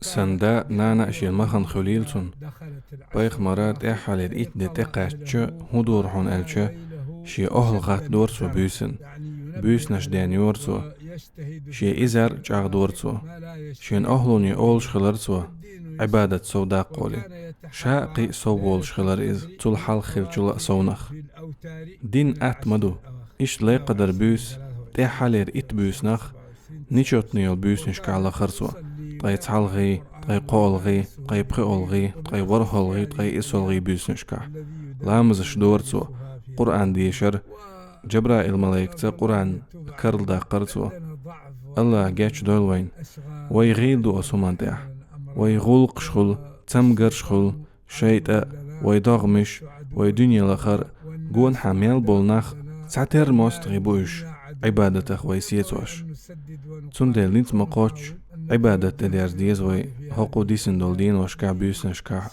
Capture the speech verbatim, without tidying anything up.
Сан да, нана а шен махана хуьлийла цунна. Пайхамара тӀаьххьалера итт де тӀекхаьчча, хӀун дора хьуна аьлча, шен охьла гӀаттадора цо буьйсанна. Буьйсанаш денйора цо. Шен изар чӀагӀдора цо. Шен охьлуне олуш хилара цо, Ӏибадат сов даккхоле. Ша а кхин а сов волуш хилара иза, цул хьалха хиллачул а совнах. Дин атта ма ду. Иштта лакхадара буьйса, тӀаьххьалера итт буьйсанах, нечётный йолу буьйсанашкахь лахара цо. Ткъе цхьалгӀий, ткъе кхоалгӀий, ткъе пхоьалгӀий, ткъе ворхӀалгӀий, ткъе исолгӀий буьйсанашкахь. Ламазаш дора цо, Къуръан дешара, Джабраил-малайкаца Къуръан карладаккхара цо. АллахӀа гечдойла вайна. Вай гӀийла ду оцу хӀуманна тӀехь. Вай гӀуллакхаш хуьлу, цамгарш хуьлу, шайтӀа а, вай догӀмаш, вай дуьне лахар а, гонахьа мел болу нах, цхьатерра мостагӀий бу уьш, Ӏибадатах вай сецош. Цундела ницкъ ма кхоччу, Ӏибадат тӀедерза деза вай хӀокху дисина долу деношкахь, буьйсанашкахь.